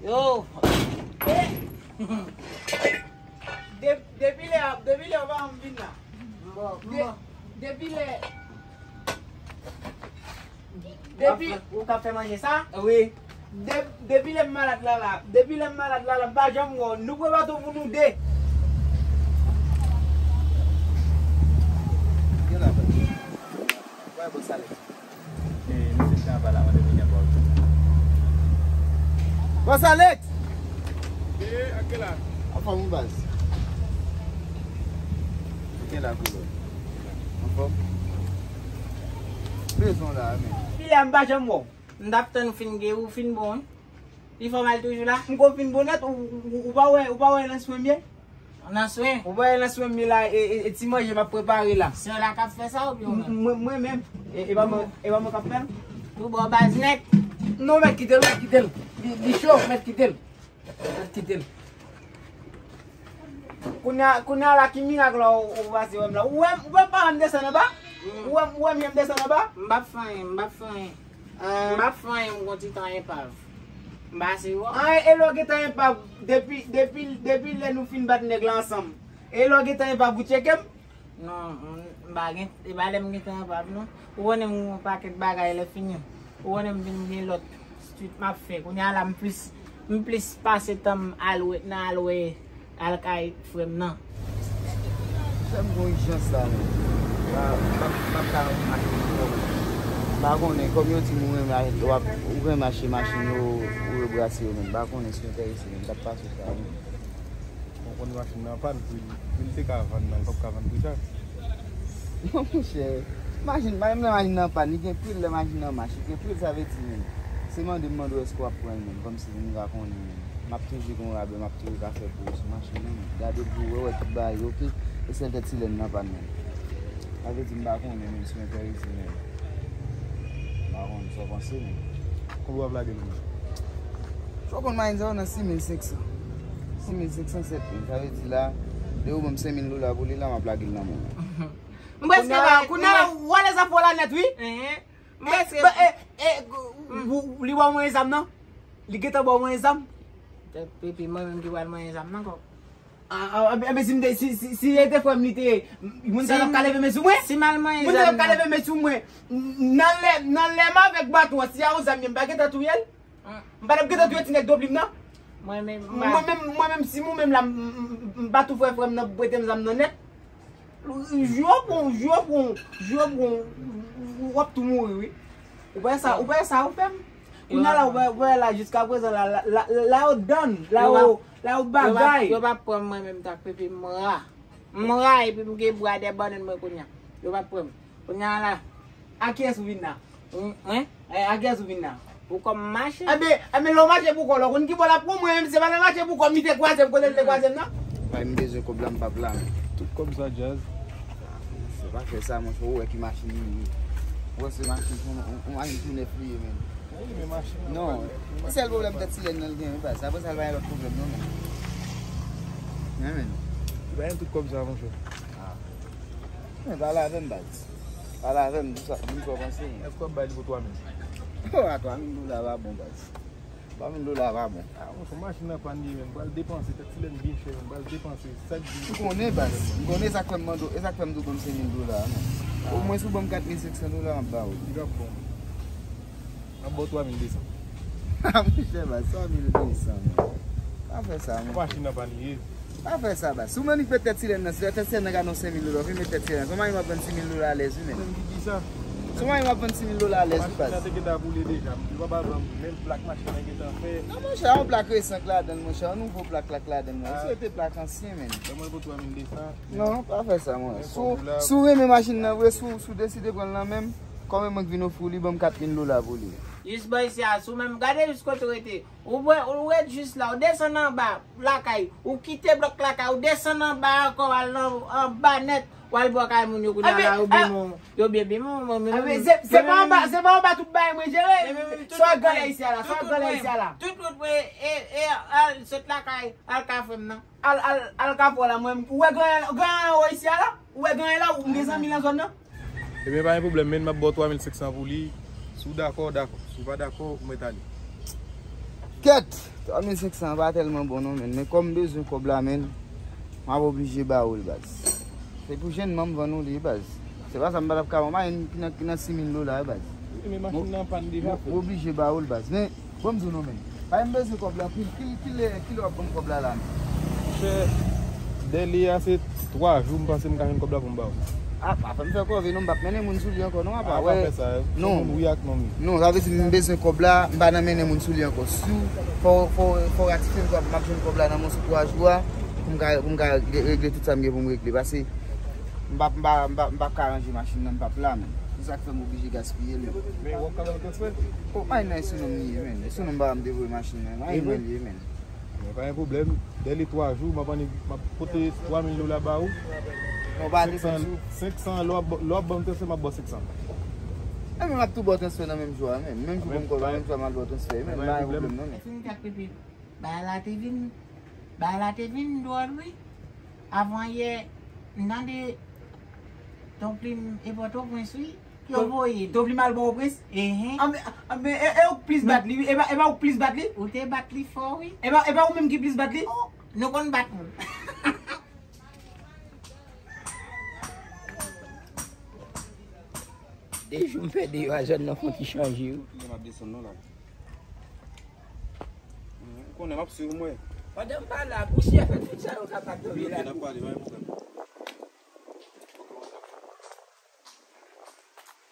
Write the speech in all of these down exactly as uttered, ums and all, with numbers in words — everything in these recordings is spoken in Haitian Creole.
Yo. De- Depi lè, depi lè w pa janm vin la. Bon, de- bon. Depi lè, depi ou ka fè manje sa? Wi. De- depi lè m malad la la, depi lè m malad la la, m pa janm wè w. Nou pran bato pou nou de. Gen la, bò. Wè, bò, salè. E, misye ki anba la, mande vini anba w. Bòs Alex! E, ak la. Anfòm ou baz? Ou gen la koulè. Anfòm? Bezwen la, men. Filè, m pa janm wè w. M t ap tann ou fin geri, ou fin bon, wi. Li fè w mal toujou la? M kon fin bon nèt, ou, ou, ou pa wè, ou pa wè nan swen m ye? Nan swen? Ou pa wè nan swen m ye la, e, e, e ti manje m ap prepare la. Se w la k ap fè sa oubyen ou menm? M- Mwen, mwen menm. E, e pa mwen, e pa mwen k ap fè l? Ou bò baz nèt? Non, mèt kite l, mèt kite l. Li, li cho, mèt kite l. Mèt kite l. Kounye a, kounye a la, ki mirak la ou, ou pase wè m la? Ou wè m, ou wè m pa m desann anba? Ou wè m, ou wè m jan m desann anba? M p ap fè anyen, m p ap fè anyen. M p ap fè anyen, m gon ti tan enpav. M pase wè. An, e lè w gentan enpav, depi, depi, depi lè nou fin bat nèg la ansanm. E lè w gentan enpav ou tcheke m? Non, m, m pa gen, e pa lè m gentan enpav non. Ou konnen m gon pakèt bagay lè fini. Ou konnen m vin gen lòt street m ap fè. Kounye a la m plis, m plis pase tan m al wè, nan al wè al kay frè m nan. Frè m gon ijans la menm. M pa, m pa, m pa ka wè machin pou mwen. M pa konnen, kòm yo di m ou renmen, w ap, ou renmen achte machin yo, ou yo brase yo menm. M pa konnen si w enterese menm. M t ap pase w sa menm. Ou konn machin nan pann, pou l, pou l te ka vann nan, l p ap ka vann pou sa. Non, monchè. Machin, menm lè machin nan pann, li gen pri l, lè machin nan mache, li gen pri l, sa vle di menm. Se mande m mande w èske w ap pran l menm, kòmsi m pa konnen menm. M ap toujou gen yon rabè, m ap toujou ka fè pou ou sou machin nan menm. Gade pou ou wè, wè tout bagay oke, e sèl tèt silèn nan pann menm. Sa vle di m pa konnen menm si w enterese menm. M pa konnen sa w panse menm. Konbyen w ap lage l menm? Fò konn mwayen sa yo nan sis mil senk san. Sis mil senk san, sèt mil. Sa vle di la, depi w ban m senk mil dola pou li la, m ap lage l nan men w. M prèske ba, kounye a la, w ale zafè w la nèt, wi. M prèske. E, e, e, ou- ou- li ba w mwayen zam nan? Li gentan ba w mwayen zam? Epi mwen menm ki pral mwayen zam nan kòk. A, a, a, enben, si m te, si, si, si e te frè m li te ye, moun sa t ap ka leve men sou mwen? Si m al mwayen zam nan. Moun sa t ap ka leve men sou mwen. Nan lè, nan lè m avèk baton an, si a yon zam ye, m pa gentan touye l? M pa t ap gentan touye ti nèg doplim nan. Mwen menm, mwen menm, mwen menm, si mwen menm la, m- m- m- m pa tou frè frè m nan pou prete m zam nan nèt. Jou w pran, jou w pran, jou w pran, w ap tou mouri, wi. Ou pa wè sa, ou pa wè sa ou fè m? Kounye a la, ou pa wè, ou pa wè la, jiskaprezan la, la, la, la, la yo done, la yo, la yo bagay. Yo p ap pran mwen menm tak pepe m ra. M ra epi m gen bwa dè bannann mwen kounye a. Yo p ap pran m. Kounye a la. A kiyès ou vin la? Mwen? E, a kiyès ou vin la? Pou kò m mache. Enben, enben, lè w mache pou kò w la, ou konn ki bò l ap pran w? Mwen menm, se pa nan mache pou kò m li te kwaze m, kote l te kwaze m nan? Bay m bezwen kòb la, m p ap la. Tout kòb sa djaz. Se pa fè sa, monchè, ou wè ki machin li ye. Ou wè se machin, yon, yon, yon machin tou nèf li ye, menm. Wi, men machin nan. Non, sèl pwoblèm tèt silèn nan l gen, wi, baz. Apre sa, l pa gen lòt pwoblèm, non, men. Men, men. Li pa gen tout kòb sa, monchè. Men pale avè m, baz. Pale avè m, di sa, di m sa w panse. Èske w ap bay li pou twa mil? Oh, a twa mil dola pa bon, baz. Twa mil dola pa bon. A, monchè, machin nan pann li menm. Pral depanse, tèt silèn byen chè menm. Pral depanse, sa k di. M konnen, baz. M konnen sa k fè m mande w, e sa k fè m di w ban m senk mil dola a, non. Omwen si w ban m kat mil senk san dola, m ap ba w li. Li p ap bon. M ap ba w twa mil de san. A, monchè, baz, twa mil de san, men. Pa fè sa, monchè. Machin nan pann li ye. Pa fè sa, baz. Si w annik met tèt silèn nan, si tèt silèn nan ka nan senk mil dola, w vin met tèt silèn nan. Son mari m ap vann sis mil dola alèz, wi, men. Menm ki di sa. Son mari m ap vann sis mil dola alèz, wi, baz. Machin nan te gentan boule deja. Yo pa ba vann, menm plak machin nan gentan fè. Non, monchè, yon plak resan k ladan l, monchè. Yon nouvo plak la k ladan l, monchè. Ou swete plak ansyen, men. Ban mwen pou twa mil de san. Non, pa fè sa, monchè. Si w, si w renmen machin nan vre, si w, si w deside pran l nan men m, kòm e mwen k vin ofri w li, ban m kat mil dola pou li. Jis bò isi a, si w menm, gade jis kote w rete. Ou wè, ou ret jis la, ou desann anba lakay, ou kite blòk lakay, ou desann anba ankò, w al nan, anba nèt, w al bò kay moun yo kounye a la, yo bime w, yo byen bime w, mwen menm. Enben, se, se pa anba, se pa anba tout bagay mwen jere. Sa w gade isi a la, sa w gade isi a la. Tout wout mwen, e, e, al sot lakay, al ka frè m nan. Al, al, al ka fè w la, mwen, ou wè gran, gran anwo isi a la? Ou wè gran la, ou gen zanmi nan zòn nan? Ebyen, pa gen pwoblèm, men m ap ba w twa mil senk san pou li. Si w dakò, dakò. Si w pa dakò, ou mèt ale. Kèt! Twa mil senk san pa tèlman bon non, men, men kòm m bezwen kòb la, men, m ap oblije ba ou l, baz. Se pou jennman m vann ou li, baz. Se pa sa, m pa t ap ka ba w mayen ki nan, ki nan sis mil dola, baz. Wi, men machin nan anpàn deja, frè. M oblije ba ou l, baz. Men, bon, m di w non, men. Pa m bezwen kòb la, ki, ki, ki lè, ki lè w ap ban m kòb la, la, men? Monchè, dèlè a se twa jou, m panse m ka jwenn kòb la pou m ba w. A, pa fè m fè kòve non, m p ap mennen moun sou li ankò non, apa. A, pa fè sa, non. Fò moun wi ak non, men. Non, sa vle di m bezwen kòb la, m pa nan mennen moun sou li ankò. Si w, fò, fò, fò w ratifye m, m ap jwenn kòb la nan mòso twa jou a, pou m ka, pou m ka regle tout sa m gen pou m regle. Pase, m p ap, m pa, m pa, m p ap ka ranje machin nan, m p ap la, men. Se sa k fè m oblije gaspiye l, men. Men w ap ka ba m transfè? O, mayen nan e sou non m li ye, men. E sou non m papa m te voye machin nan. Mayen mwen li ye, men. Men pa gen pwoblèm. Dèlè twa jou, m ap annik, m ap pote twa mil dola ba ou. Non, pa desann sou. Senk san, lè w ap, lè w ap ban m transfè, m ap ba w senk san. Enben, m ap tou ba w transfè nan menm jou a, men. Menm jou pou m kòb la, menm jou a m al ba w transfè, men. Pa gen pwoblèm non, men. Fin kat pepe. Bagay la te vin, bagay la te vin dwòl, wi. Avan yè, m tande Ton Plim e Pòtoprens, wi. Yo voye l. Ton Plim al Pòtoprens? Enhen. Anben, anben, e, e ou k plis bat li, wi. E pa, e pa ou k plis bat li? Ou te bat li fò, wi. E pa, e pa ou menm ki plis bat li? Oh, nou konn bat moun. De jou m fè deyò a, zòn nan fè yon ti chanje, wi. Kounya m ap desann non la. Ou konnen m ap swiv mwen. Pandan m pa la, pousyè fè tout sa yo kapab nan vilaj. Ok, n ap pale, pa gen pwoblèm.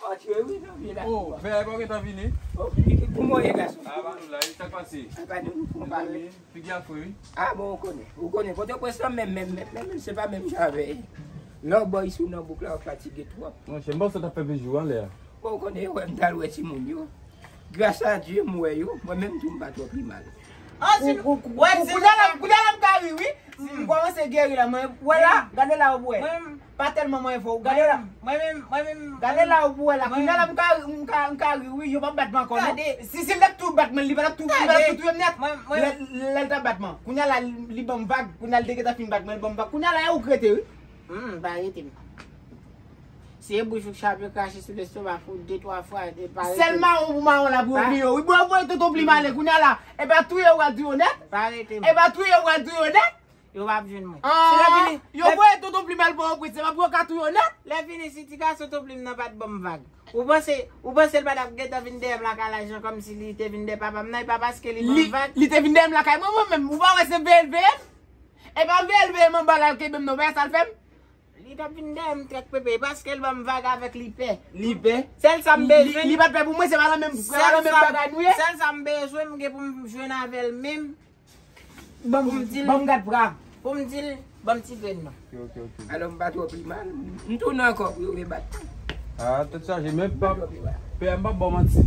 Antre wi nan vilaj. Oh, pè pa gentan vini. Oh, kouman w ye gason? A, pa nou la, sa k pase? A, pa nou, nou fon pale. Figi a fre wi. A bon, ou konnen. Ou konnen, Pòtoprens lan menm, menm, menm, menm, se pa menm jan avè lè w bò isit nan bouk la, w fatige twòp. Monchè, m panse w t ap fè plis jou anlè a. Bon, ou konnen, yo wè m t al wè timoun yo. Gras a Dye, m wè yo. Mwen menm tou, m pa twò pi mal. Ansi, ou, ou, ou, wè, ou, se kounye a la, sa. Kounye a la, m ka ri, wi. M kòmanse geri la, mwen, wè la, gade la, ou wè. Pa tèlman mwen fò, gade la. Mwen menm, mwen menm, gade la, ou wè la. Kounye a la, m ka, m ka, m ka ri, wi, yo p ap bat mwen ankò, non. Gade. Si, si l t ap tou bat mwen, li pa t ap tou, li pa t ap tou touye m nèt. Mwen, mwen. Lè, lè l t ap bat mwen. Kounye a la, li ban m vag. Kounye a, l te gentan fin bat mwen, li ban m vag. Kounye a la, e ou k rete, wi. Hmm, pa rete m. Si e bouch ou k chape krache sou lestomak ou de twa fwa, e pa rete. Sèl mawon pou mawon la pou yo bliye w. Wi, bon, voye Tonton Plim ale kounye a la. E pa touye w pral touye w nèt. Pa rete m. E pa touye w pral touye w nèt. Yo p ap jwenn mwen. Ah, si lè fini, yo lè voye Tonton Plim al Pòtoprens, se pa pou yo ka touye w nèt. Lè fini, si ti gason Tonton Plim nan pa t ban m vag. Ou panse, ou panse l pa t ap gentan vin dèyè m lakay la, jan kòmsi li te vin dèyè papa m nan, e pa paske li ban m vag. Li, li te vin dèyè m lakay mwen, mwen menm, ou pa wè se veye l veye m? E pa veye l veye m anba la, l kenbe m non, pa sa l fè m? Li t ap vin dèyè m trèk pepe, paske l ban m vag avèk li pè. Li pè? Sèl sa m bezwen. Li, li pa t pè pou mwen, se pa nan menm, se pa nan menm bagay nou ye. Sèl sa m bezwen, m gen pou m jwenn avè l menm. Ban m, ban m gad pra. Pou m di l, ban m ti grenn nan. Ok, ok, ok. Alò, m pa twò pi mal. M tounen ankò pou yo rebat. Ah, tèt chaje, men pa, pè a, m p ap ba w manti.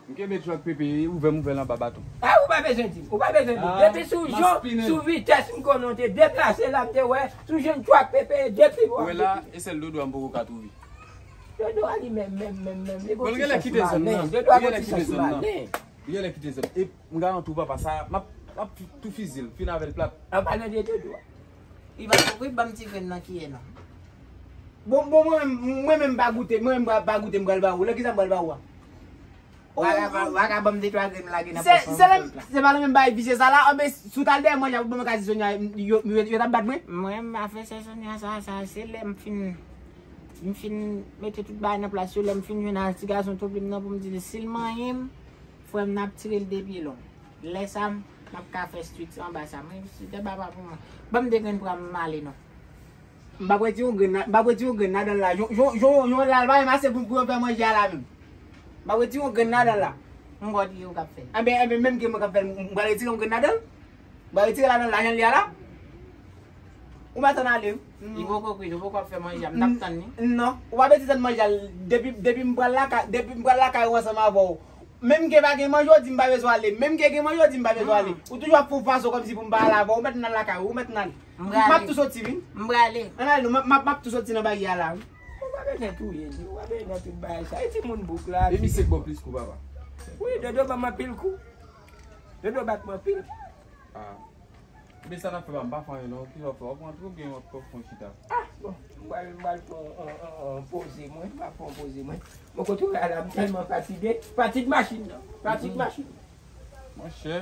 M kenbe tchwak pepe, ouvè m ouvè l anba baton. Ah, ou pa bezwen di m, ou pa bezwen di m. Ah, depi sou jon, sou vitès, m konnen w te deplase la, m te wè, sou jen tchwak pepe, depi bò. Ou wè la, e sèl dodo a m poko ka twouve. Dodo a li menm, menm, menm, menm, li gon ti sans malen. Dodo a gon ti sans malen. Li genlè kite zòn nan. E m garanti w papa, sa, m ap, m ap tou fizi l, fin avè l plat. An palan de dodo a. Li pa pou wi ban m ti grenn nan kiyè non. Bon, bon, mwen menm, mwen menm m pa goute, mwen menm m pa, pa goute, m pral ba ou. Lè kisa m pral ba ou a? Vagabon, vagabon, m te twa grenn lage nan pòch mwen. Se, se pa nan menm bagay visye sa la, anben, si w t al dèyè manje a pou ban mwen ka di Sonia, yo, yo, yo t ap bat mwen? Mwen, m afè sè Sonia sa, sa, se lè m fin, m fin mete tout bagay nan plas yo, lè m fin jwenn a ti gason Tonton Plim nan pou m di l, si l manyen m, frè m, n ap tire l de pye long. Lè sa, m ap ka fè street anba sa. Mwen, se te baba pou mwen. Ban m de grenn pran m ale non. M p ap retire yon grenn la, m p ap retire yon grenn ladan l la. Yon, yon, yon, yon lal pa menm ase pou, pou yo fè manje a la menm. M p ap retire yon grenn ladan l la. M wè ki yo k ap fè. Enben, enben, menm ke mwen k ap fè l, m pral retire yon grenn ladan l? M pral retire ladan l la, jan l ye a la? Ou pa tann ale, wi. Li poko kwit, ou poko ap fè manje a, m t ap tann li. Non, ou pa bezwen tann manje a, depi, depi m pral lakay, depi m pral lakay ou ansanm avè w. Menm ke pa gen manje, w di m pa bezwen ale. Menm ke gen manje, w di m pa bezwen ale. Ou toujou ap fè yon fason kòmsi pou m pa ale avè w. Ou mèt nan lakay ou, ou mèt nan ale. M ap tou soti, wi. M prale. Ann ale non, m ap, m ap, m ap tou soti nan baryè a la, wi. Ou pa bezwen touye li, ou pa bezwen nan tout bagay sa. E timoun bouk la. E misye k ba w plis kou, papa? Wi, Dodo ban m anpil kou. Dodo bat mwen anpil. Ah. Men sa n ap fè, papa, m pa fè anyen non. Kisa w fè? W ap rantre oubyen w ap fè w chita? Ah, bon. M pral, m pral fè yon, yon, yon, yon poze mwen. M ap fè yon poze mwen. Bon, kote w la, m tèlman fatige. Fatig machin nan. Fatig machin. Monchè,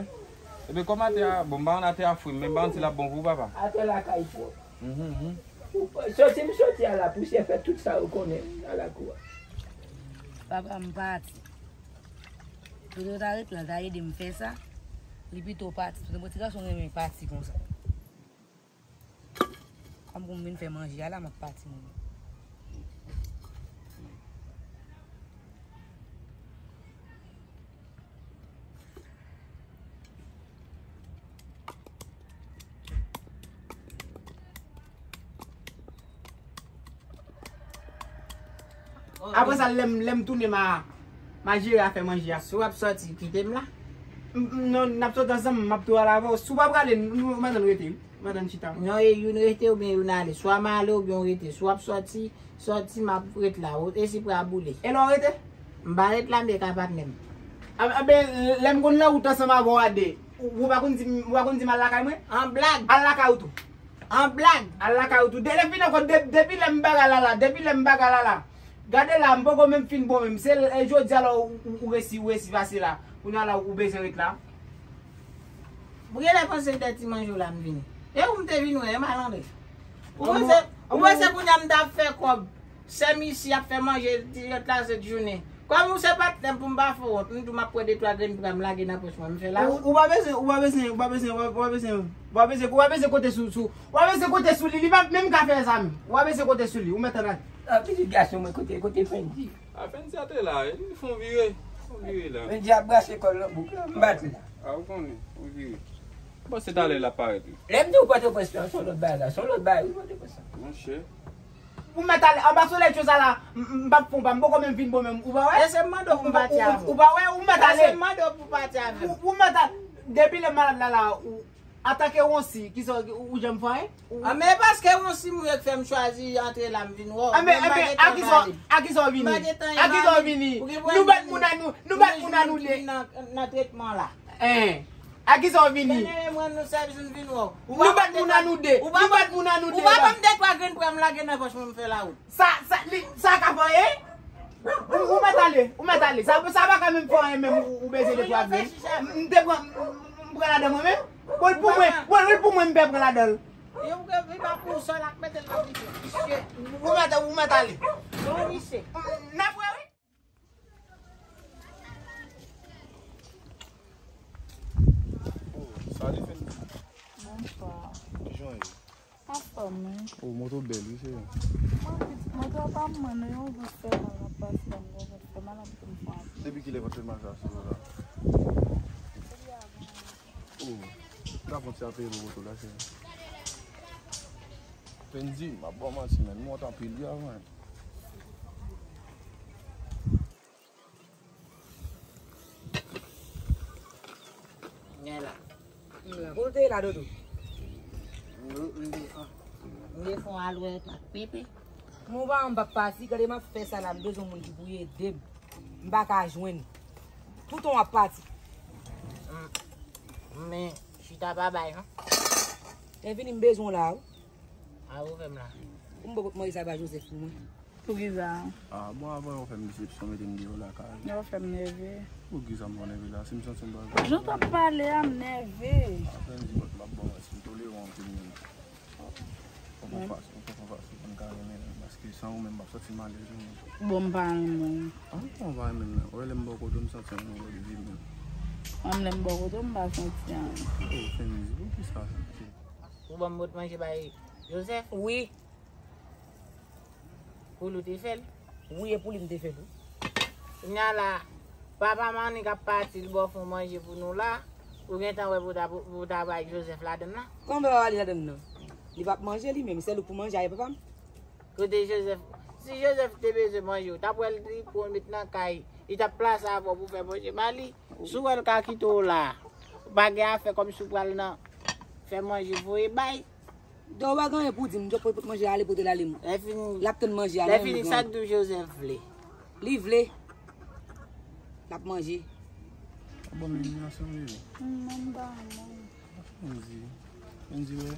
Ebyen, kòm atè a, bon, m pa konn atè a fri, men m pa konn si l ap bon pou ou, papa. Atè lakay pwòp. Mhm, mhm. Ou soti m soti a la, pousyè fè tout sa ou konnen nan lakou a. Papa m pati. Kote w ta ret la, ta ede m fè sa. Li pito pati. Paske bon, ti gason renmen pati konsa. Kòm pou m vin fè manje a la, m ap pati mwen. Apre sa, lè m lè m tounen, m a m a jere afè manje a. Si w ap sòti, kite m la. M- m- Non, n ap sòti ansanm, m ap tou al avè w. Si w pa prale, nou nou antann rete wi. Nou antann chita. Non, e youn rete oubyen youn ale. Swa m ale oubyen w rete. Si w ap sòti, sòti, m ap ret la. E si pre a boule. E lè w rete? M pa ret la, m te ka patnè m. Enben, lè m konn nan wout ansanm avè w a de, ou pa konn di m, ou pa konn di m al lakay mwen? An blag. Al lakay ou tou. An blag. Al lakay ou tou. Depi lè m bagay la la, depi lè m bagay la la. Gade la, m poko menm fin bon menm. Se jodi a la ou resi, ou resi pase la. Kounye a la ou bezwen ret la. Ou genlè panse dèti manje w la m vini. E ou m te vin wè, e malandren. Ou panse, ou panse kounye a m t ap fè kòb. Sè m isi ap fè manje, ti jòt la sèt jounen. Kòm ou se patnè m pou m pa fè w wont, m di w m ap pran de twa grenn pwa m lage nan pòch mwen, m fè la. Ou pa bezwen, ou pa bezwen, ou pa bezwen, ou pa bezwen, ou pa bezwen, ou pa bezwen, ou pa bezwen konte sou, sou, ou pa bezwen konte sou li, li pa menm ka fè sa menm. Ou pa bezwen konte sou li, ou mèt ann ale. A pitit gason mwen kote, kote Fendy? A Fendy a te la, li fè yon vire, fè yon vire la. Fendy ap brase kò l nan bouk la, m bat li la. A ou konnen, yon vire. Bon, se talè l ap parèt wi. Lè m di w Pòtoprens lan, se yon lòt bagay la, se yon lòt bagay wi Pòtoprens lan. Monchè. Ou mèt ale, anba solèy cho sa la, m p ap fon pa, m poko menm fin bon menm, ou pa wè? Èske m mande w pou m pati avè w? Ou pa wè, ou mèt ale. Èske m mande w pou m pati avè w? Ou mèt ale, depi lè malad la la, ou, antanke Wonsi, kisa ou janm fè anyen? Anben e paske Wonsi m ye k fè m chwazi antre la m vin wè w. Anben, anben, a kisa, a kisa w vini? A kisa w vini? Nou bat moun a nou, nou bat moun a nou de. Nan tretman la. Hein. A kisa w vini? Demen mwen nou sèvis m vin wè w. Nou bat moun an nou de. Nou bat moun an nou de. Ou pa ban m de twa grenn pwa m lage nan pòch mwen m fè lawout. Sa, sa, li, sa ka fè anyen? Ou, ou mèt ale, ou mèt ale. Sa, sa pa ka menm fè anyen menm ou, ou bezwen de twa grenn. M te pran, m pran ladan mwen menm. Bon, l pou mwen, bon, l pou mwen m pè pran ladan l. Yo, m gen, li pa pou w sòl ak mete l nan vide. Misye. Ou mèt, ou mèt ale. Bon, misye. N ap wè wi. Oh, salut Fendy. Bonsoir. Kijan w ye? Anfòm wi. Oh, moto bèl wi cheri. Mwen pitit moto a pa mwen non, yon jou fè mal m ap pase la m gon vant fè mal anpil m pran. Depi kilè vant fè mal sa sou ou la? Depi avan. Oh, m ta pran ti apere pou moto la cheri. Fendy, m ap ba w manti menn, m wont anpil wi avan. Gen la. M la. Kote w te ye la, Dodo? M, m te fon. M te fon al wè ak Pepe. Mon pa, m p ap pati, gade m ap fè sa la, m bezwen moun ki pou ede m. M pa ka jwenn. Toutan w ap pati. M, men, chita pa bay, non. Lè vini, m bezwen w la, wi. A ou fè m la. Pou m bò pot manje sa ba Joseph pou mwen. Poukisa? Ah, bon, avan yo fè m desepsyon, mete m deyò lakay. Yo fè m nève. Poukisa m pran nève la? Si m santi m pa. Jan w t ap pale a, m nève. Ah, fè m di, m ap ba w manti, m toleran w anpil menm. Fòk ou fas, fòk ou fas, ou konn ka renmen m, paske san ou menm m p ap santi m alèz menm. Bon, m pa renmen w. Ah, bon, ou pa renmen m nan. Ou wè lè m bò kote w, m santi anyen wè li di menm. Mwen, lè m bò kote w, m pa santi anyen. Oh, fè m di, poukisa sa? Ou ban m bòt manje bay Joseph? Wi. Pou li w te fè l? Wi, e pou li m te fè l wi. Kounya la, papa Manik ap pati, li ba w fon manje pou nou la. Ou gentan wè pou w ta, pou w ta bay Joseph ladann nan? Kòman papa li ladann nan? Li p ap manje li menm, sèl ou k pou manje a, e papa m? Kote Joseph? Si Joseph te bezwen manje, w t ap wè l li pou w met nan kay, li t ap plase avè w pou w fè manje ba li. Si w wè l ka kite w la, ou pa gen afè kòmsi w pral nan fè manje voye bay. Dò w pa gen anyen pou w di m, dò pot manje ale pote l ale m. Lè fini, l ap tann manje a, lè fini sa k di w Joseph vle. Li vle. L ap manje. Bon, men li ansanm li. Non, m pa renmen. Ann di, ann di wè.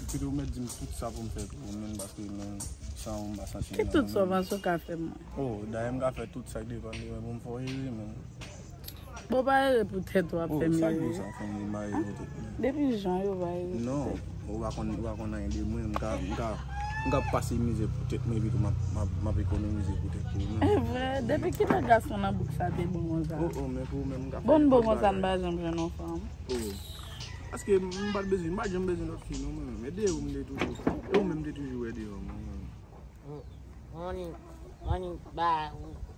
Epi ou mèt di m tout sa pou m fè pou ou menm paske menm san ou m pa santi m nan. Ki tout sa w panse w ka fè mwen? Oh, dayè m ka fè tout sa k depann de mwen pou m fè w ere menm. Bon, pa ere pou tèt w ap Oh, fè m sa k ere. Bon sa fè m ere pou tèt. Depi jan yo pa ere pou Non, tèt. Ou pa konn, ou pa konn anyen de mwen, m ka, m ka, m ka pase mizè pou tèt mwen, epi tou m ap, m ap, m ap ekonomize pou tèt pou ou menm. E vre, depi kilè gason nan bouk sa te bon konsa? Oh, oh, men pou ou menm, m ka fè Bon, bon lòt konsa, m bagay. Pa janm jwenn yon fanm. Oh. Paske m pa t bezwen, m pa t janm bezwen lòt fi, non, mwen menm. E deyò m te toujou, e ou menm te toujou wè deyò mwen menm. Moni, moni, ba,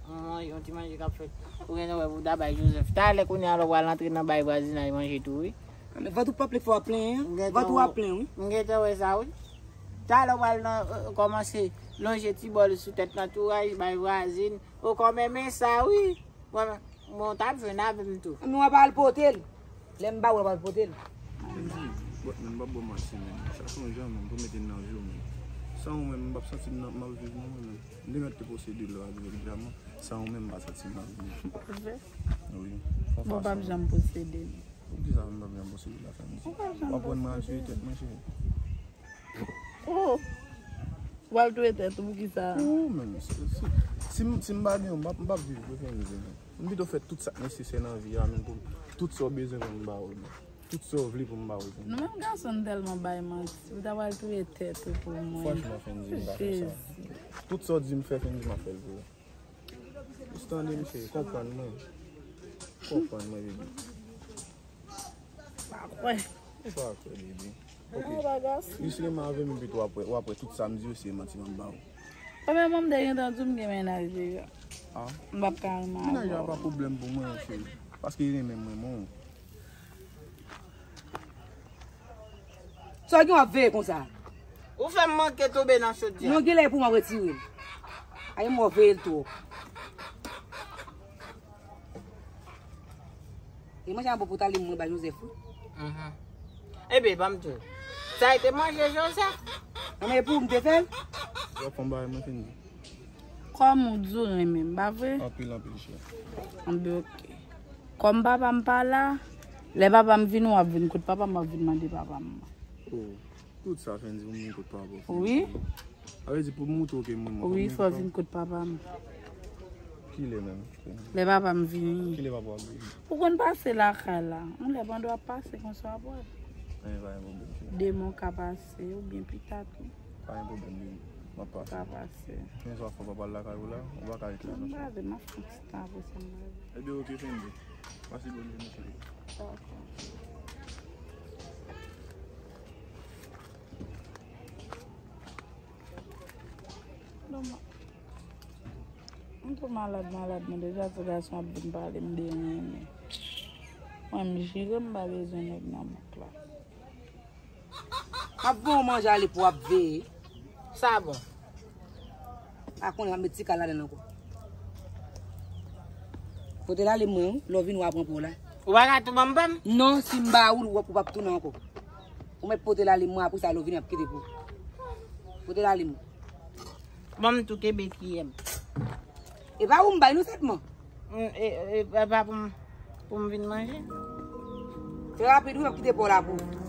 yon, yon ti manje k ap fèt. Ou gen wè pou ta bay Joseph. Talè kounye a lè w pral antre nan bay vwazinay manje tou, wi. Men vant ou p ap lè fè w ap plenyen. Vant ou ap plen, wi. M gentan wè sa, wi. Talè w pral nan, euh, kòmanse lonje ti bòl sou tèt nan touraj, bay vwazin. Ou kòm enmen sa, wi. Mwen, mwen t ap jwenn avè m tou. Men w ap al pote l. Lè m ba ou, w ap al pote l. Bòt men, m p ap bò manti, men. Sa se yon jan, men, pou mete nan vi w, men. San ou menm, m p ap santi m nan, m ap viv, non, men. M te mèt te posede l avèk dyaman. San ou menm, m pa santi m ap viv. Wi. Fò Bon, pa janm posede m. Poukisa m p ap janm posede la, fè m di? W ap pran mwen al sou tèt mwen, cheri. Oh! W al touye tèt ou, poukisa? Ou menm, si, si, si m, si m pa gen w, m p ap, m p ap viv, pou fè m di, men. M pito fè tout sa k nesesè nan vi a, menm pou tout sa w bezwen pou m ba ou, men. Tout sa w vle pou m ba ou, men. Nou menm gason n tèlman bay manti. Ou ta pral touye tèt ou pou mwen. Franchman, fè m di, m pa fè sa. Jezi. Tout sa w di m fè, fè m di, m ap fè l pou ou. Jis tande m, cheri, konprann mwen. Konprann mwen, bebe. Pa kwè. Ou pa kwè, bebe. Non, bagay. Jis renmen avè m, epi w ap wè, w ap wè tout sa m di yo, se manti m ap ba ou. Premyèman, m te gentan di w m gen mennaj deja. Ah. M p ap ka renmen Mennaj avè la w. Pa pwoblèm pou mwen, cheri. Paske li renmen mwen, mwen. Sa w gen w ap veye konsa? Ou fè m manke tonbe nan chodyè. Non, gen lè pou m ap retire l. Ay, m wè w veye l twòp. E manje a bon pou tale mwen ba Joseph, wi. Mhm. Ebe, ban m tou. Sa e te manje Joseph? Nan men pou m te fè l. W ap fè yon bagay mwen fin di. Kòm ou di w renmen m, pa vre? Anpil, anpil, chè. Anben, ok. Kòm papa m pa la, lè papa m vini, w ap vin kot papa m, w ap vin mande papa m. Oh, tout sa fè m di pou m vin kot papa w. Wi. Sa vle di pou m moutre w ke mwen, mwen Wi, pa fò vin vin kot papa m. Kilè menm? Lè papa m vini. Kilè papa w ap vini? Ou konn pase lakay la. Yon lè pandan w ap pase konsa w ap wè. Anyen, pa gen pwoblèm, chè. Demen w ka pase, oubyen pita tou. Pa gen pwoblèm, bebe. M ap pase. Ka pase. Men swa fò papa l lakay ou la, ou pa ka ret la, non, chè. M pa vle, m ap fè yon ti tan apre sa, m pa vle. Ebe, ok, fè m di. Pase bòn jounen, cheri. Dakò. Non, m tou malad, malad, mwen deja ti gason ap vin pale m de renmen. Mwen, m jire m pa bezwen nèg nan bouk la. M ap ban w manje ale pou w ap veye. Sa bon. A konnen m ap met ti kal ladan l ankò. Pote l ale mwen, wi, lè w vini w a pran pou w la. Ou pa ka tou ban m pa m? Non, si m ba ou, ou p ap tounen ankò. Ou mèt pote l ale mwen, apre sa lè w vini ap kite pou ou. Pote l ale mwen. Ban m tou kenbe kiyè m. E pa ou m bay non sèlman. Mm, e, e, e pa pou m, pou m vin manje. Fè rapid wi, m ap kite pa w la pou ou.